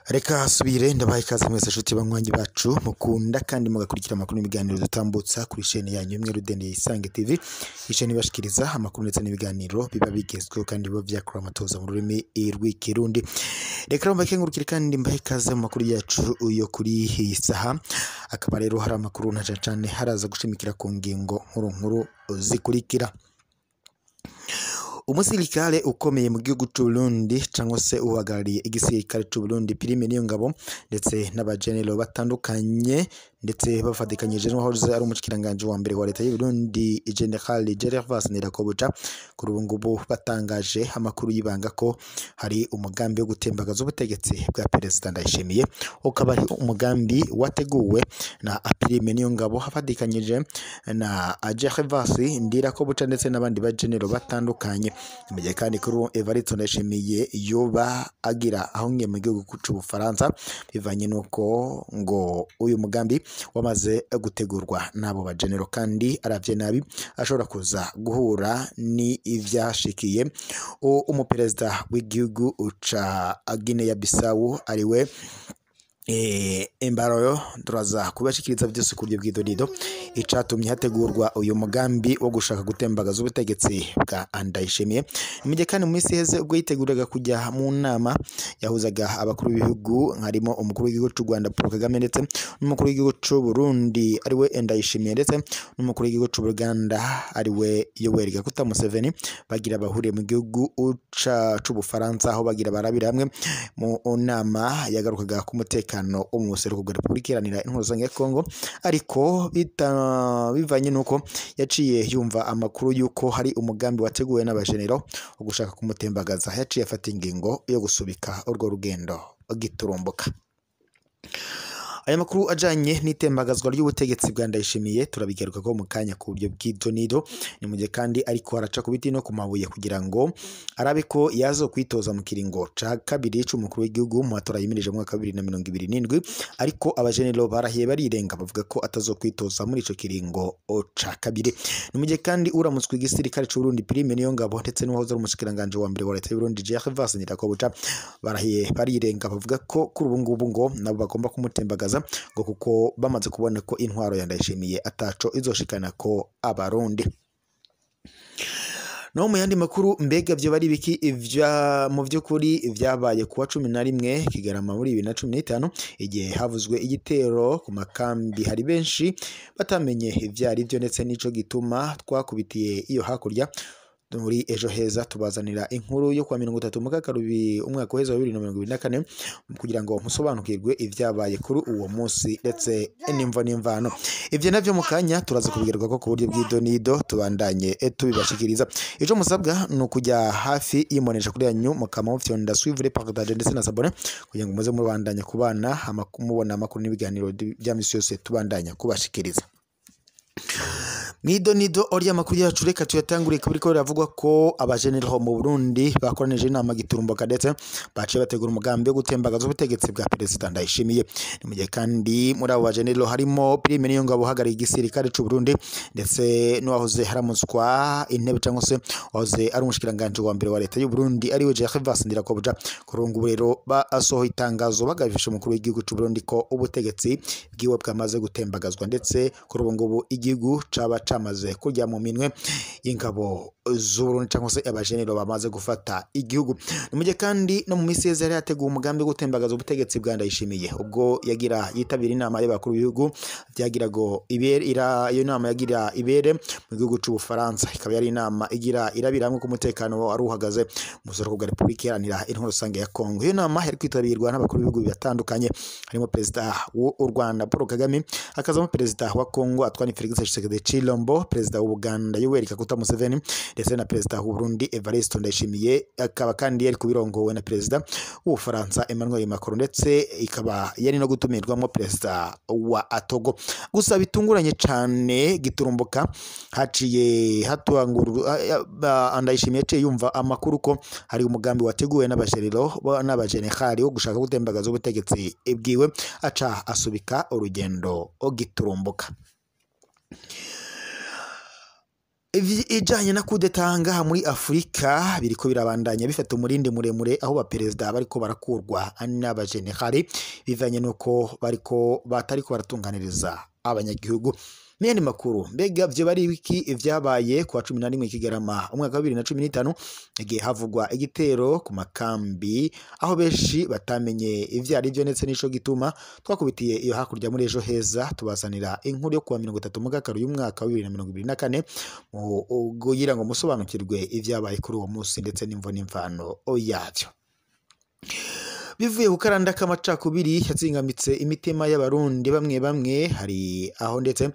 Reka hasubire ndabaha ikaze mwese nshuti banywanyi bacu mukunda kandi mugakurikira amakuru n'ibiganiro dutambutsa kuri chaîne yanyu imwe Rudende Isange TV. Chaîne ibashikiriza amakuru ndetse n'ibiganiro biba bigezweho kandi biba vyakora amatoza mu rurimi rw'ikirundi. Reka rero mbakengurukire kandi mbahe ikaze mu makuru yacu yo kuri iyi saha. Akaba rero hari amakuru na cane cane haraza gushimikira ku ngingo nkuru nkuru zikurikira. Umusirikare ukomeye mu gihugu c'u Burundi cyangwa se uhagarariye igisirikare c'u Burundi Prime Niyongabo ndetse n'abagenero batandukanye ndetse bafatikanyije n'uwahoze ari umushikiranganje wa mbere wa leta y'u Burundi General Gervas Ndirakobuca, kuri ubu ngubu batangaje amakuru y'ibanga ko hari umugambi wo gutembagaza ubutegetsi bwa Perezida Ndayishimiye, ukaba ari umugambi wateguwe na Prime Niyongabo afatikanyije na Gervas Ndirakobuca ndetse n'abandi bagenero batandukanye. Mu gihe kandi kuri ubu Evariste Ndayishimiye yoba agira ahungiye mu gihugu c'Ubufaransa bivanye n'uko ngo uyu mugambi wamaze gutegurwa n'abo bagenero kandi aravye nabi ashobora kuza guhura n'ivyashikiye umuperezida w'igihugu ca Guinea Bissau ariwe Embaroyo. Turaza kubashikiriza byose ku buryo bw'idonido icatumye hategurwa uyu mugambi wo gushaka gutembagaza ubutegetsi bwa Ndayishimiye. Mu gihe kandi mu minsi iheze ubwo yiteguraga kujya mu nama yahuzaga abakuru b'ibihugu harimo umukuru w'igihugu c'u Rwanda Paul Kagame ndetse n'umukuru w'igihugu c'u Burundi ariwe Ndayishimiye ndetse n'umukuru w'igihugu c'u Buganda ariwe Yoweri Kaguta Museveni, bagira bahuriye mu gihugu c'Ubufaransa aho bagira barabira hamwe mu nama yagarukaga ku mutekano wo mu buseruko bwa Repubulika Iharanira Intwaro Rusange ya Kongo. Ariko bivanye nuko yaciye yumva amakuru yuko hari umugambi wateguwe n'abagenero wo gushaka kumutembagaza, yaciye afata ingingo yo gusubika urwo rugendo giturumbuka. Aya makuru ajanye n'itembagazwa ry'ubutegetsi bwa Ndayishimiye turabigaruka ko mu kanya ku buryo bw'idonido. Ni mu gihe kandi ariko araca ku biti no ku mabuye kugira ngo arabe ko yazo kwitoza mu kiringo ca kabiri c'umukuru w'igihugu mu matora yimirije mu mwaka wa 2027, ariko abagenero barahiye barirenga bavuga ko atazokwitoza muri ico kiringo ca kabiri. Ni mu gihe kandi uramutswe igisirikare c'u Burundi Prime Niyongabo ndetse n'uwahoze ari umushikiranganje wa mbere wa leta y'u Burundi Gervas Ndirakobuca barahiye barirenga bavuga ko kuri ubu ngubu ngo nabo bagomba kumutembagaza ngo kuko bamaze kubona ko intwaro ya Ndayishimiye ataco izoshikana ko abarundi. No mu yandi makuru, mbega vyo bari biki ivya mu vy'ukuri vyabaye kuwa 11 Kigarama muri 2015 igihe havuzwe igitero ku makambi, hari benshi batamenye ivyari byo ndetse n'ico gituma twakubitiye iyo hakurya muri ejo heza tubazanira inkuru yo kwa 30 Mukakarubi umwaka uheze wa 2024 kugira ngo musobanukirwe ivyabaye kuri uwo munsi ndetse n'imvo n'imvano. Ivyo navyo mu kanya turaza kubigaruka ko ku buryo bw'idonido tubandanye tubibashikiriza. Ico musabwa ni ukujya hafi y'imbonesha kuri yanyu mukama mufyonda suivre, partage ndetse na s'abonner kugira ngo muze mubandanya kubana mubona amakuru n'ibiganiro bya misi yose tubandanya kubashikiriza. Mwidonido orya makuru yacu reka tuyatangure kubiriko biravugwa ko abagenero mu Burundi bakoranije inama giturumbuka ndetse baciye bategura umugambi wo gutembagaza ubutegetsi bwa Perezida Ndayishimiye. Ni mu gihe kandi muri abo bagenero harimo Prime Niyongabo uhagarariye igisirikare c'u Burundi ndetse n'uwahoze haramutswa intebe cyangwa se wahoze ari umushikiranganje wa mbere wa leta y'u Burundi ariwe Gervas Ndirakobuca. Kuri ubu ngubu rero basohoye itangazo bagabisha umukuru w'igihugu c'u Burundi ko ubutegetsi bwiwe bwamaze gutembagazwa ndetse kuri ubu ngubu igihugu caba camaze kujya mu minwe y'ingabo z'Uburundi cyangwa se abagenero bamaze gufata igihugu. Ni mu gihe kandi no mu minsi iheze yari yateguye umugambi wo gutembagaza ubutegetsi bwa Ndayishimiye ubwo yagira yitabira inama y'abakuru b'ibihugu byagirago ibere iyo nama yagira ibere mu gihugu c'Ubufaransa, ikaba yari inama igira irabira hamwe ku mutekano wari uhagaze mu buseruko bwa Repubulika Iharanira Intwaro Rusange ya Kongo. Iyo nama yari kwitabirwa n'abakuru b'ibihugu batandukanye harimo Perezida w'u Rwanda Paul Kagame, hakazamo Perezida wa Kongo Antoine Felix Tshisekedi Tshilombo, Perezida w'u Buganda Yoweri Kaguta Museveni ndetse na Perezida w'u Burundi Evariste Ndayishimiye, akaba kandi yari kubirongowe na Perezida w'Ubufaransa Emmanuel Macron ndetse ikaba yari no gutumirwamo Perezida wa Togo. Gusa bitunguranye cane giturumbuka haciye hatwanguru Ndayishimiye yaciye yumva amakuru ko hari umugambi wateguwe n'abagenero n'abajenerali wo gushaka gutembagaza ubutegetsi bwiwe, aca asubika urugendo giturumbuka. Ijanye na kudeta ngaha muri Afrika biriko birabandanya bifata umurindi muremure, aho baperezida bariko barakurwa n'abajenerali bivanye nuko bariko batariko baratunganiriza abanyagihugu. N'ayandi makuru, mbega vyo bari iki vyabaye ku wa 11 Kigarama umwaka wa 2015, igihe havugwa igitero ku makambi aho benshi batamenye ivyo ari vyo ndetse n'ico gituma? Twakubitiye iyo hakurya muri Ejo Heza, tubazanira inkuru yo kuwa 30 Mukakaro y'umwaka wa 2024 kugira ngo musobanukirwe ivyabaye kuri uwo munsi ndetse n'imvo n'imvano yavyo. Bivuye ku karanda k'amacakubiri yazingamitse imitima y'Abarundi bamwe bamwe, hari aho ndetse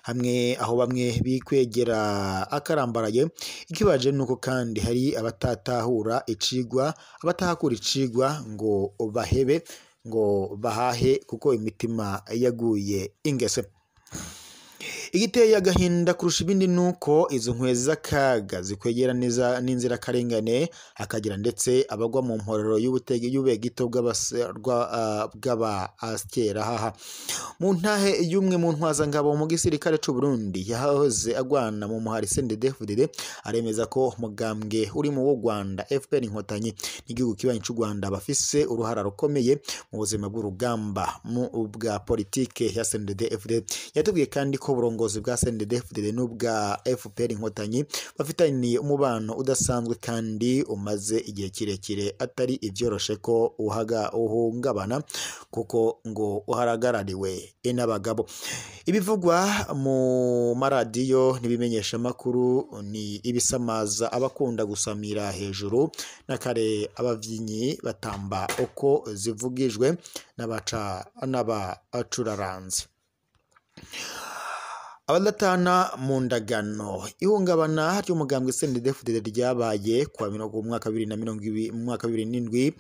hamwe aho bamwe bikwegera akarambaraye. Ikibaje nuko kandi hari abatatahura icigwa, abatahakura icigwa ngo bahebe ngo bahahe, kuko imitima yaguye ingese. Igiteye agahinda kurusha ibindi nuko izo nkwezi z'akaga zikwegera neza n'inzirakarengane, hakagira ndetse abagwa mu mporero y'ubutege y'ubegito bw'abaskera haha. Mu ntahe y'umwe mu ntwazangabo mu gisirikare c'u Burundi yahoze agwana mu muhari CNDD-FDD, aremeza ko umugambwe uri mu wo Rwanda FPR Inkotanyi n'igihugu kibanyi c'u Rwanda bafise uruhara rukomeye mu buzima bw'urugamba mu bwa politike ya CNDD-FDD. Yatubwiye kandi ko uburongozi bwa CNDD-FDD n'ubwa FPR Inkotanyi bafitaniye umubano udasanzwe kandi umaze igihe kirekire, atari ivyoroshe ko uhaga uhungabana kuko ngo uhagarariwe n'abagabo. Ibivugwa mu maradiyo n'ibimenyesha makuru ni ibisamaza abakunda gusamira hejuru, n'akare abavyinyi batamba uko zivugijwe n'abaca n'abacuraranze. Abadatana mu ndagano, ihungabana ry'umugambwe CNDD-FDD ryabaye kuwa mirongo umwaka 2020 mu mwaka 2007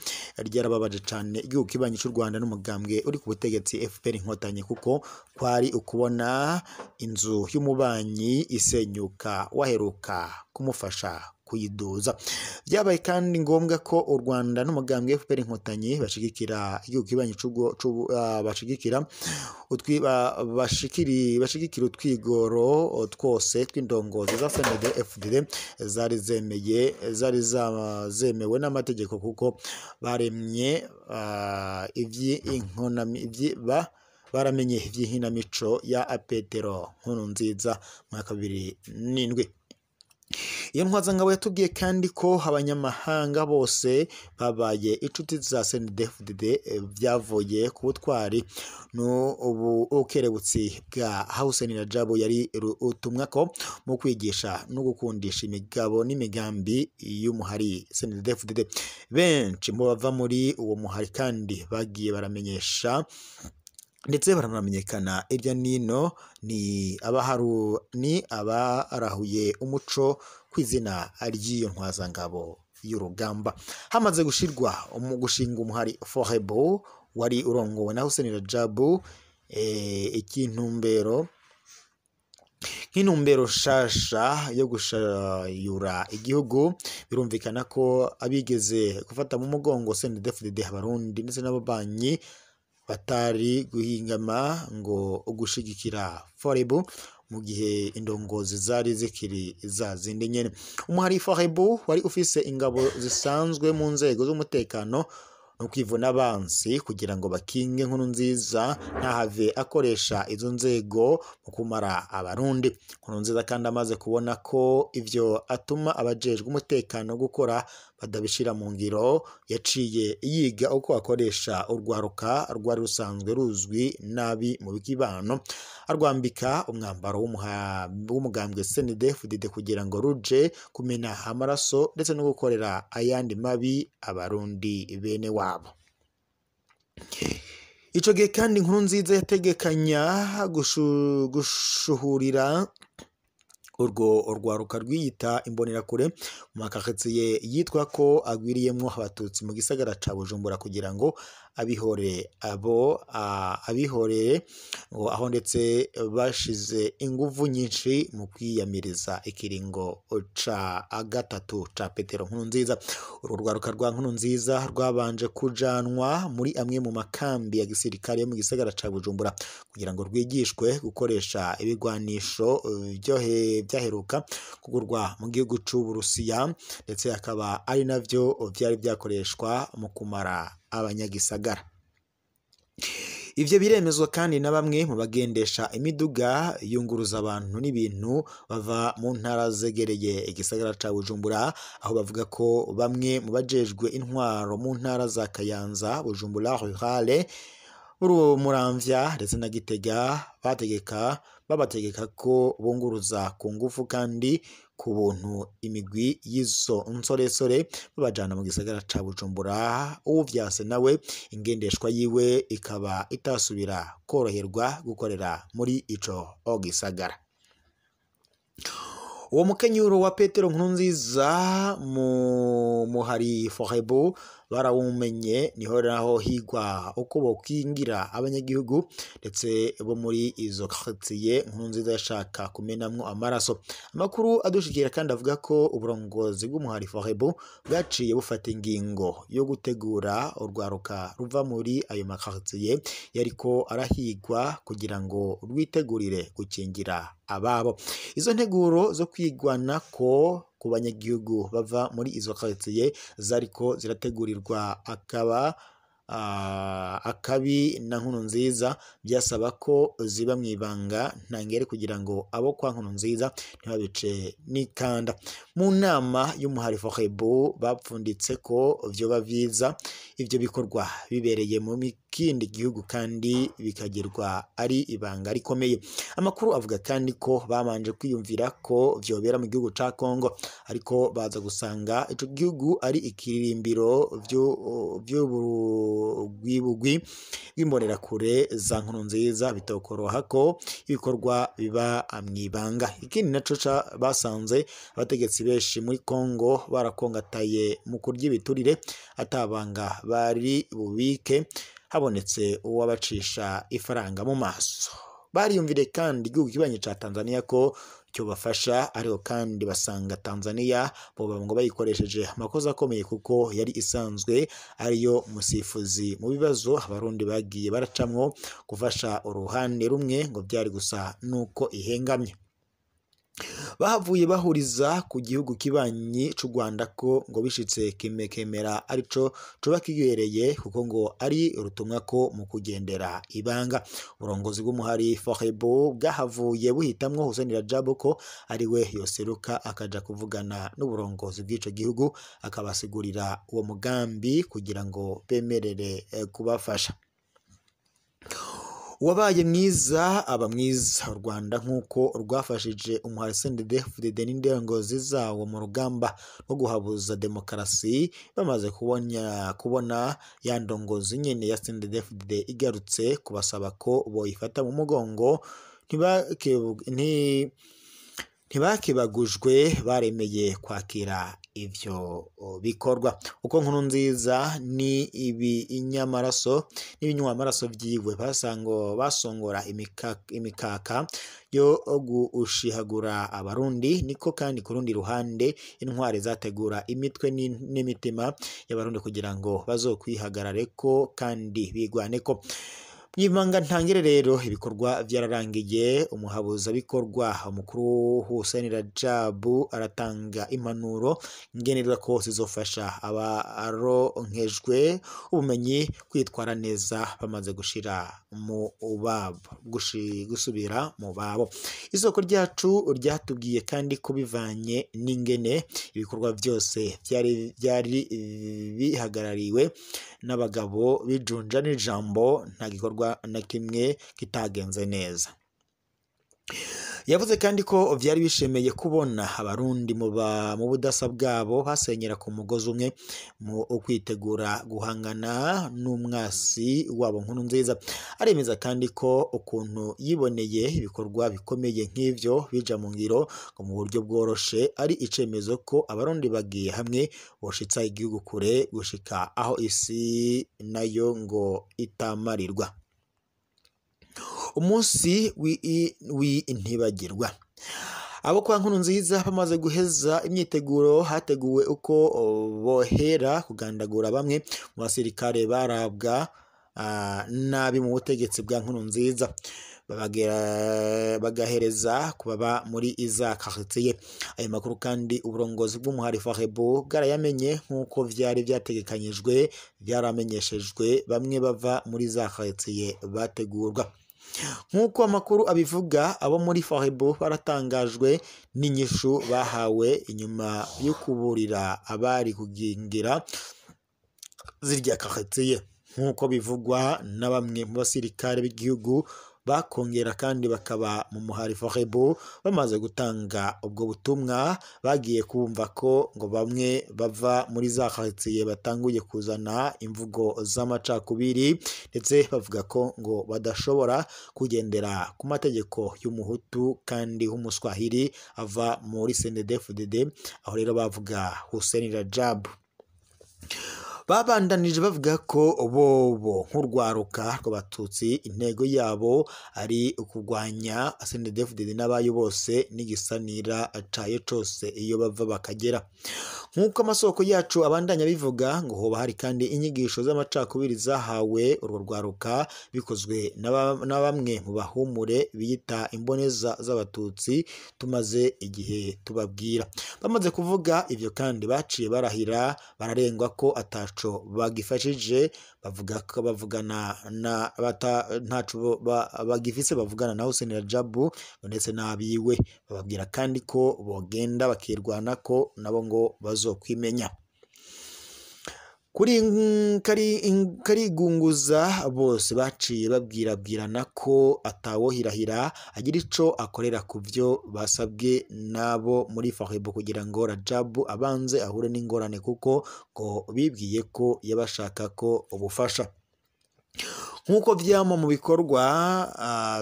ryarababaje cane igihugu kibanyi c'u Rwanda n'umugambwe uri ku butegetsi FPR Inkotanyi, kuko kwari ukubona inzu y'umubanyi isenyuka waheruka kumufasha kuyiduza. Byabaye kandi ngombwa ko u Rwanda n'umugambwe FPR Inkotanyi bashigikira igihugu kibanyi bashigikira utwi bashigikira utwigoro twose tw'indongozi za CNDD-FDD zari zemeye zari zemewe n'amategeko, kuko baremye baramenye ivy'inkinamico ya Petero Nkurunziza mu mwaka 2007. Iyo ntwazangabo yatubwiye kandi ko abanyamahanga bose babaye inshuti za CNDD-FDD byavuye ku butwari n'ubukerebutsi bwa Hussein Rajabu yari utumwa ko mu kwigisha no gukundisha imigabo n'imigambi y'umuhari CNDD-FDD. Benshi mu bava muri uwo muhari kandi bagiye baramenyesha ndetse baranamenyekana irya nino, ni abarahuye umuco kw'izina ry'iyo ntwazangabo y'urugamba. Hamaze gushirwa gushinga umuhari Forebo wari urongowe na Hussein Rajabu, ikintumbero nk'intumbero shasha yo gushayura igihugu, birumvikana ko abigeze gufata mu mugongo CNDD-FDD Abarundi ndetse n'ababanyi batari guhingama ngo gushigikira Forebo mu gihe indongozi zari zikiri za zindi nyene. Umuhari Forebo wari ufise ingabo zisanzwe mu nzego z'umutekano no kwivuna abansi kugira ngo bakinge Nkurunziza ntahave akoresha izo nzego mu kumara Abarundi. Nkurunziza kandi amaze kubona ko ivyo atuma abajejwe umutekano gukora badabishira mu ngiro, yaciye yiga uko akoresha urwaruka rwari rusanzwe ruzwi nabi mu bikibano, arwambika umwambaro w'umugambwe CNDD-FDD kugira ngo ruje kumena amaraso ndetse no gukorera ayandi mabi Abarundi bene wabo. Ico gihe kandi Nkurunziza yategekanya gushuhurira urwo urwaruka rwiyita imbonerakure mu makaritsiye yitwa ko agwiriyemwo Abatutsi mu gisagara ca Bujumbura kugira ngo abihore abo abihoreye, aho ndetse bashize inguvu nyinshi mu kwiyamiriza ikiringo ca gatatu ca Petero Nkurunziza. Uru rwaruka rwa Nkurunziza rwabanje kujanwa muri amwe mu makambi ya gisirikare yo mu gisagara ca Bujumbura kugira ngo rwigishwe gukoresha ibigwanisho vyaheruka kugurwa mu gihugu c'Uburusiya, ndetse akaba ari navyo vyari vyakoreshwa mu kumara abanyagisagara. Ivyo biremezwa kandi na bamwe mu bagendesha imiduga yunguruza abantu n'ibintu bava mu ntara zegereye igisagara ca Bujumbura, aho bavuga ko bamwe mu bajejwe intwaro mu ntara za Kayanza, Bujumbura Rurale, Muramvya ndetse na Gitega babategeka ko bunguruza ku ngufu kandi ku buntu imigwi y'izo nsoresore babajana mu gisagara ca Bujumbura. Uwuvyase nawe ingendeshwa yiwe ikaba itasubira koroherwa gukorera muri ico gisagara. Uwo mukenyuro wa Petero Nkurunziza mu muhari Forebo barawumenye, niho naho higwa uko bokingira abanyagihugu ndetse bo muri izo quartier Nkurunziza yashaka kumenamwo amaraso. Amakuru adushikira kandi avuga ko uburongozi bw'umuhari Forebo bwaciye bufata ingingo yo gutegura urwaruka ruva muri ayo makartier yariko arahigwa kugira ngo rwitegurire gukingira ababo. Izo nteguro zo kwigwana ko ku banyagihugu bava muri izo quartier zariko zirategurirwa akaba akabi na Nkurunziza, byasaba ko ziba mwibanga ntangere kugira ngo abo kwa Nkurunziza ntibabice n'ikanda. Mu nama y'umuhari Forebo bapfunditse ko vyoba vyiza ivyo bikorwa bibereye mu kindi gihugu kandi bikagirwa ari ibanga rikomeye. Amakuru avuga kandi ko babanje kwiyumvira ko vyobera mu gihugu ca Kongo, ariko baza gusanga ico gihugu ari ikiririmbiro vy'ubugwibugwi bw'imbonerakure za Nkurunziza, bitokoroha ko ibikorwa biba mwibanga. Ikindi naco basanze abategetsi benshi muri Kongo barakongataye mu kurya ibiturire atabanga bari bubike habonetse uwabacisha ifaranga mu maso. Bariyumvire kandi igihugu kibanyi ca Tanzania ko cyobafasha, ariko kandi basanga Tanzania boba ngo bayikoresheje amakosa akomeye kuko yari isanzwe ariyo musifuzi mu bibazo abarundi bagiye baracamwo. Gufasha uruhande rumwe ngo byari gusa nuko ihengamye. Bahavuye bahuriza ku gihugu kibanyi c'u Rwanda ko ngo bishitse kemera arico coba kigereye kuko ngo ari urutumwa ko mu kugendera ibanga. Uburongozi bw'umuhari Forebo bwahavuye buhitamwo Hussein Rajab ko ari we yoseruka akaja kuvugana n'uburongozi bw'ico gihugu akabasigurira uwo mugambi kugira ngo bemerere kubafasha. Uwabaye mwiza aba mwiza. U Rwanda nk'uko rwafashije umuhari CNDD-FDD n'indongozi zawo mu rugamba rwo guhabuza demokarasi, bamaze kubona ya ndongozi nyene ya CNDD-FDD igarutse kubasaba ko boyifata mu mugongo, ntibakebagujwe, baremeye kwakira ivyo bikorwa. Uko Nkurunziza ni ibinyamaraso n'ibinywamaraso vyiwe basongora imikaka yo gushihagura abarundi, niko kandi ku rundi ruhande intwari zategura imitwe n'imitima y'abarundi kugira ngo bazokwihagarareko kandi bigwaneko. Mwibanga ntangire rero ibikorwa vyararangiye. Umuhabuza bikorwa umukuru Hussein Rajab aratanga impanuro ngenerwa ko zizofasha abaronkejwe ubumenyi kwitwara neza bamaze gushira mu babo, gusubira mu babo. Isoko ryacu ryatubwiye kandi ko bivanye n'ingene ibikorwa byose byari bihagarariwe n'abagabo bijunja n'ijambo, nta gikorwa na kimwe kitagenze neza. Yavuze kandi ko vyari bishemeye kubona abarundi mu budasa bwabo basenyera ku mugozi umwe mu kwitegura guhangana n'umwasi wabo Nkurunziza. Aremeza kandi ko ukuntu yiboneye ibikorwa bikomeye nk'ivyo bija mu ngiro ngo mu buryo bworoshe ari icemezo ko abarundi bagiye hamwe boshitsa igihugu kure gushika aho isi nayo ngo itamarirwa. Umunsi w'intibagirwa. Abo kwa Nkurunziza bamaze guheza imyiteguro, hateguwe uko bohera kugandagura bamwe mu basirikare barabwa nabi mu butegetsi bwa Nkurunziza, bagahereza kubaba muri iza quartier. Ayo makuru kandi uburongozi bw'umuhari Farebu bwarayamenye nk'uko vyari vyategekanyijwe, vyaramenyeshejwe bamwe bava muri za quartier bategurwa. Nk'uko amakuru abivuga, abo muri Farebu baratangajwe n'inyishu bahawe inyuma yo kuburira abari kugingira zirya quartier, nk'uko bivugwa na bamwe mu basirikare b'igihugu bakongera kandi bakaba mu muhari Farebu. Bamaze gutanga ubwo butumwa, bagiye kumva ko ngo bamwe bava muri za quartier batanguye kuzana imvugo z'amacakubiri, ndetse bavuga ko ngo badashobora kugendera ku mategeko y'umuhutu kandi w'umuswahili ava muri CNDD-FDD. Aho rero bavuga Hussein Rajab. Babandanije bavuga ko bobo nk'urwaruka rw'abatutsi intego yabo ari ukurwanya CNDD-FDD n'abayo bose n'igisanira cayo cose iyo bava bakagera. Nk'uko amasoko yacu abandanya bivuga, ngo hoba hari kandi inyigisho z'amacakubiri zahawe urwo rwaruka bikozwe na bamwe mu bahumure biyita imboneza z'abatutsi tumaze igihe tubabwira. Bamaze kuvuga ivyo kandi baciye barahira bararengwa ko ataco bagifashije, bavuga ko bavugana na ntaco bagifise bavugana na Hussein Rajabu ndetse n'abiwe. Bababwira kandi ko bogenda bakirwana ko nabo ngo bazokwimenya. Kuri Karigunguza bose baciye babwirabwirana ko atawohirahira agira ico akorera ku vyo basabwe nabo muri Farebu kugira ngo Rajabu abanze ahure n'ingorane, kuko ngo bibwiye ko yabashaka ko ubufasha. Nk'uko vyama mu bikorwa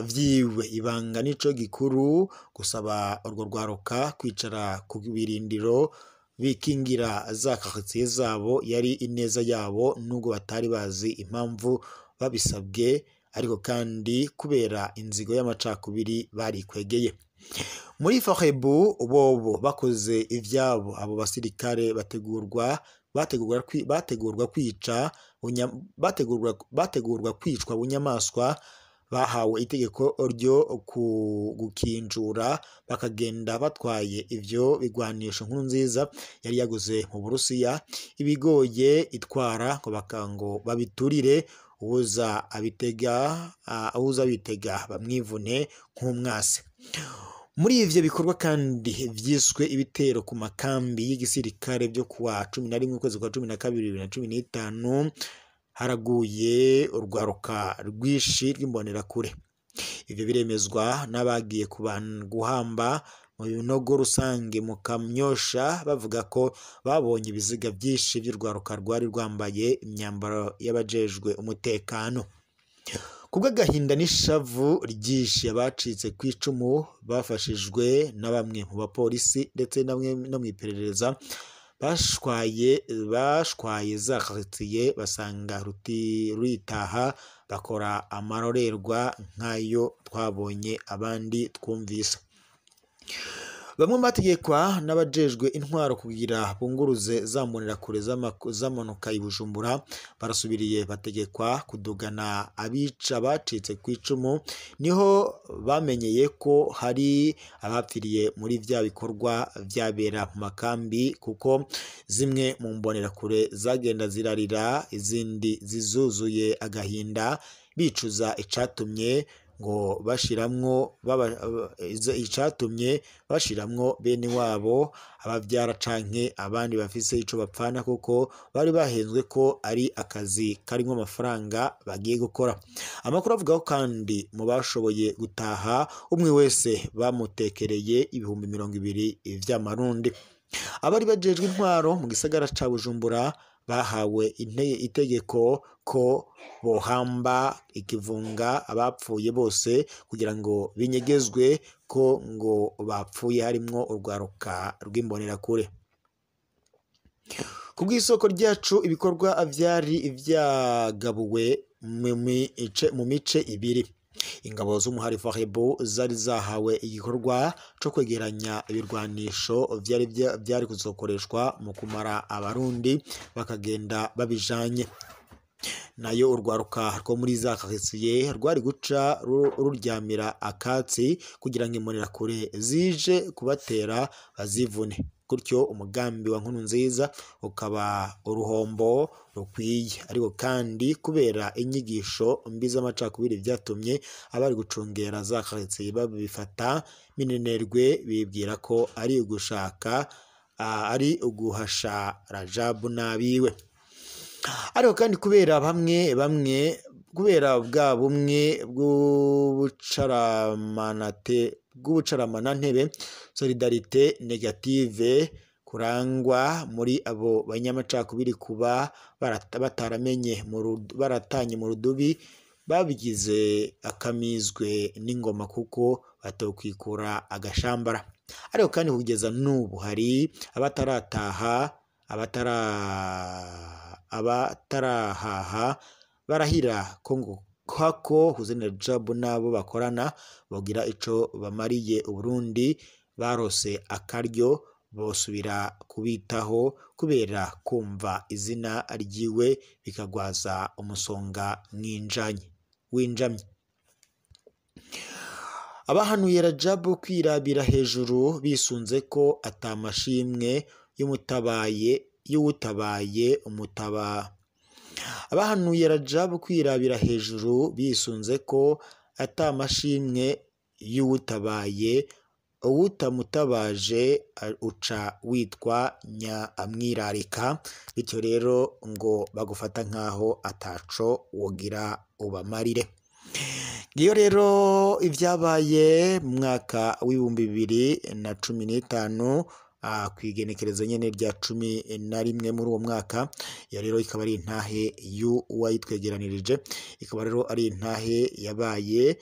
vyiwe, ibanga nico gikuru gusaba urwo rwaruka kwicara ku birindiro bikingira za quartier zabo yari ineza yabo, nubwo batari bazi impamvu babisabwe, ariko kandi kubera inzigo y'amacakubiri barikwegeye. Muri Farebu bobo bakoze ivyabo, abo basirikare bategurwa kwicwa bunyamaswa, bahawe itegeko ryo gukinjura bakagenda batwaye ivyo bigwanisho Nkurunziza yari yaguze mu Burusiya, ibigoye itwara ngo bakango babiturire, uwuza abitega bamwivune nk'umwase. Muri ivyo bikorwa kandi vyiswe ibitero ku makambi y'igisirikare byo kuwa 11 ukwezi kwa 12 2015, haraguye urwaruka rwinshi rw'imbonerakure. Ivyo biremezwa n'abagiye guhamba mu binogo rusange mu Kamyosha, bavuga ko babonye ibiziga byinshi by'urwaruka rwari rwambaye imyambaro y'abajejwe umutekano. Kubw'agahinda n'ishavu ryinshi, abacitse ku icumu bafashijwe na bamwe mu bapolisi ndetse no mu iperereza bashwaye za quartier basanga ruritaha, bakora amarorerwa nk'ayo twabonye abandi twumvise. Bamwe bategekwa n'abajejwe intwaro kugira bunguruze za mbonerakure zamanuka i Bujumbura, barasubiriye bategekwa kudugana abica bacitse ku icumu. Niho bamenyeye ko hari abapfiriye muri vya bikorwa vyabera mu makambi, kuko zimwe mu mbonerakure zagenda zirarira, izindi zizuzuye agahinda bicuza icatumye ngo bashiramwo icatumye bashiramwo bene wabo abavyara canke abandi bafise ico bapfana, kuko bari bahenzwe ko ari akazi karimwo amafaranga bagiye gukora. Amakuru avuga ko kandi mu bashoboye gutaha umwe wese bamutekereye 20,000 vy'amarundi. Abari bajejwe intwaro mu gisagara ca Bujumbura bahawe itegeko ko bohamba ikivunga abapfuye bose kugira ngo binyegezwe ko ngo bapfuye harimwo urwaruka rw'imbonerakure. Ku bw'isoko ryacu ibikorwa vyari vyagabuwe mu mice ibiri. Ingabo z'umuhari Farebu zari zahawe igikorwa co kwegeranya ibirwanisho vyari kuzokoreshwa mu kumara abarundi bakagenda babijanye. Nayo urwaruka rwo muri za quartier rwari guca ruryamira akatsi kugira ngo imbonerakure zije kubatera bazivune, gutyo umugambi wa Nkurunziza ukaba uruhombo rukwiye. Ariko kandi kubera inyigisho mbi z'amacakubiri vyatumye abari gucungera za quartier babifata minenerwe, bibwira ko ari ugushaka ari uguhasha Rajabu n'abiwe. Ariko kandi kubera bamwe kubera bwa bumwe bw'ubucaramanantebe solidarite negative kurangwa muri abo banyamacakubiri kuba bataramenye baratanye mu rudubi, babigize akamizwe n'ingoma kuko batokwikura agashambara. Ariko kandi kugeza n'ubu hari abatarataha abatarahaha barahira ko ngo ko Hussein Rajabu nabo bakorana bogira ico bamariye Uburundi, barose akaryo bosubira kubitaho kubera kumva izina ryiwe bikagwaza umusonga mwinjanye winjamye. Abahanuye Rajabu kwirabira hejuru bisunze ko atamashimwe y'umutabaye y'uwutabaye umutaba. Abahanuye Rajabu kwirabira hejuru bisunze ko atamashimwe y'uwutabaye uwutamutabaje uca witwa nya amwirarika, bityo rero ngo bagufata nkaho ataco wogira ubamarire. Ngiyo rero ivyabaye mu mwaka w'2015 kwigenekerezo nyene rya 11 muri uwo mwaka. Iyo rero ikaba ari intahe y'uwayitwegeranirije, ikaba rero ari intahe yabaye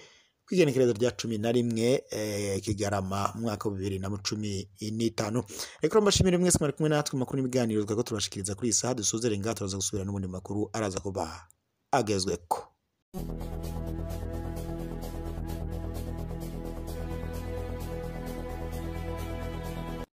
kwigenekerezo rya 11 Kigarama mu mwaka wa 2015. Reka mbashimire mwese mwari kumwe natwe makuru n'ibiganiro twako turashikiriza kuri iyi saha. Dusozere ngaha, turaza gusubira n'ubundi makuru araza kuba agezweko.